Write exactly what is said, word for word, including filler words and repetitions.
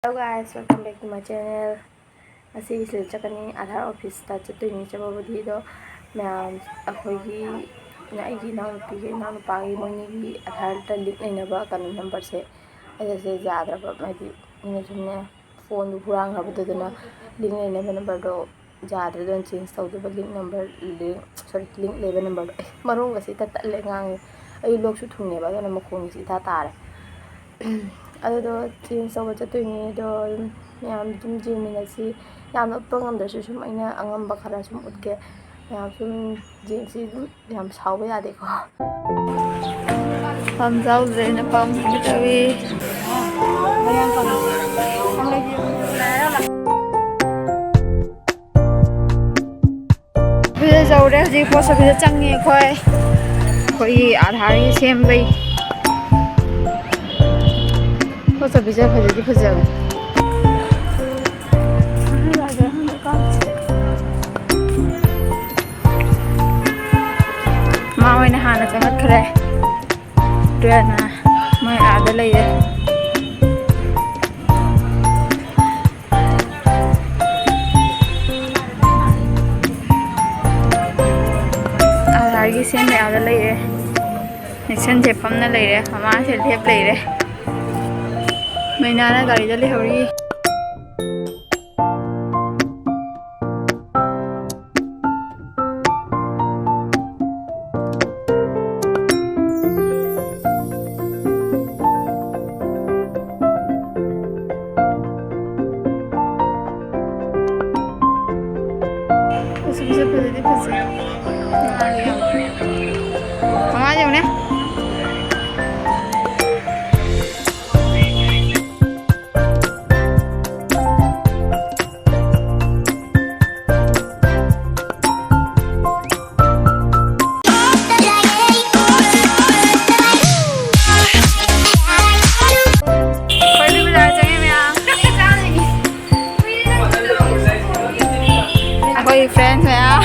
Hello guys, welcome back to my channel. ꯉꯁꯤ ꯁꯤꯗ ꯆꯠꯀꯅꯤ, ꯑꯥꯙꯥꯔ ꯑꯣꯐꯤꯁꯇ ꯆꯠꯇꯣꯏꯅꯤ꯫ ꯆꯠꯄꯕꯨꯗꯤ ꯑꯗꯣ ꯃꯌꯥꯝ ꯑꯩꯈꯣꯏꯒꯤ, ꯑꯩꯒꯤ ꯏꯅꯥꯎꯅꯨꯄꯤꯒꯤ ꯏꯅꯥꯎꯅꯨꯄꯥꯒꯤ ꯃꯣꯏꯅꯤꯒꯤ ꯑꯥꯙꯥꯔꯗ ꯂꯤꯡ ꯂꯩꯅꯕ ꯀꯩꯅꯣ ꯅꯝꯕꯔꯁꯦ, ꯑꯩꯁꯦ ꯌꯥꯗ꯭ꯔꯕ, ꯍꯥꯏꯗꯤ ꯃꯤꯅ ꯁꯨꯝꯅꯦ ꯐꯣꯟꯗꯨ ꯍꯨꯔꯥꯟꯈ꯭ꯔꯕꯗꯨꯗꯅ ꯂꯤꯡ ꯂꯩꯅꯕ ꯅꯝꯕꯔꯗꯣ ꯌꯥꯗ꯭ꯔꯦ, ꯑꯗꯨꯅ ꯆꯦꯟꯖ ꯇꯧꯗꯣꯏꯕ꯫ ꯂꯤꯡ ꯅꯝꯕꯔ, ꯂꯤꯡ, ꯁꯣꯔꯤ, ꯂꯤꯡ ꯂꯩꯕ ꯅꯝꯕꯔꯗꯣ꯫ ꯑꯦ, ꯃꯔꯣꯟꯒꯁꯦ ꯏꯇꯠ ꯇꯠꯂꯦ ꯉꯥꯡꯉꯦ꯫ ꯑꯩ ꯂꯣꯛꯁꯨ ꯊꯨꯡꯉꯦꯕ, ꯑꯗꯨꯅ ꯃꯈꯣꯟꯒꯁꯦ ꯏꯇꯥ ꯇꯥꯔꯦ꯫ ꯑꯗꯨꯗꯣ ꯆꯦꯟꯖ ꯇꯧꯕ ꯆꯠꯇꯣꯏꯅꯦ꯫ ꯑꯗꯣ ꯑꯗꯨꯝ ꯃꯌꯥꯝ ꯑꯗꯨꯝ ꯌꯦꯡꯃꯤꯟꯅꯁꯤ꯫ ꯌꯥꯝꯅ ꯎꯠꯄ ꯉꯝꯗ꯭ꯔꯁꯨ ꯁꯨꯝ ꯑꯩꯅ ꯑꯉꯝꯕ ꯈꯔ ꯁꯨꯝ ꯎꯠꯀꯦ꯫ ꯃꯌꯥꯝ ꯁꯨꯝ ꯌꯦꯡꯁꯤ꯫ ꯑꯗꯨꯝ ꯌꯥꯝ ꯁꯥꯎꯕ ꯌꯥꯗꯦꯀꯣ꯫ ꯄꯥꯝꯖꯥꯎꯗ꯭ꯔꯦꯅ ꯄꯥꯝꯕꯤꯒꯦ ꯇꯧꯏ꯫ ꯑꯣꯐꯤꯁꯇ ꯌꯧꯔꯦ꯫ ꯍꯧꯖꯤꯛ ꯄꯣꯁ ꯑꯣꯐꯤꯁꯇ ꯆꯪꯉꯦ ꯑꯩꯈꯣꯏ꯫ ꯑꯩꯈꯣꯏꯒꯤ ꯑꯥꯙꯥꯔꯒꯤ ꯁꯦꯝꯕꯩ ꯄꯣꯁ ꯑꯣꯐꯤꯁꯁꯦ ꯐꯖꯗꯤ ꯐꯖꯕꯅꯦ꯫ ꯃꯥ ꯑꯣꯏꯅ ꯍꯥꯟꯅ ꯆꯪꯉꯛꯈ꯭ꯔꯦ꯫ ꯇꯨꯌꯦꯜꯞꯅ ꯃꯣꯏ ꯑꯥꯗ ꯂꯩꯔꯦ꯫ ꯑꯥꯙꯥꯔꯒꯤ ꯁꯦꯝꯕ ꯑꯥꯗ ꯂꯩꯔꯦ꯫ ꯅꯦꯛꯁꯟꯁꯦ ꯐꯝꯅ ꯂꯩꯔꯦ, ꯃꯃꯥꯁꯦ ꯂꯦꯞ ꯂꯩꯔꯦ꯫ ꯃꯩꯅꯥꯅ ꯒꯥꯔꯤꯗ ꯂꯩꯍꯧꯔꯤ꯫ ꯐꯖꯗꯤ ꯐꯖꯩ꯫ ꯃꯃꯥ ꯌꯦꯡꯉꯨꯅꯦ꯫ ꯑꯩꯈꯣꯏ ꯕꯖꯥꯔ ꯆꯪꯉꯦ ꯃꯌꯥꯝ꯫ ꯑꯩꯈꯣꯏ ꯐ꯭ꯔꯦꯟꯁ ꯃꯌꯥꯝ꯫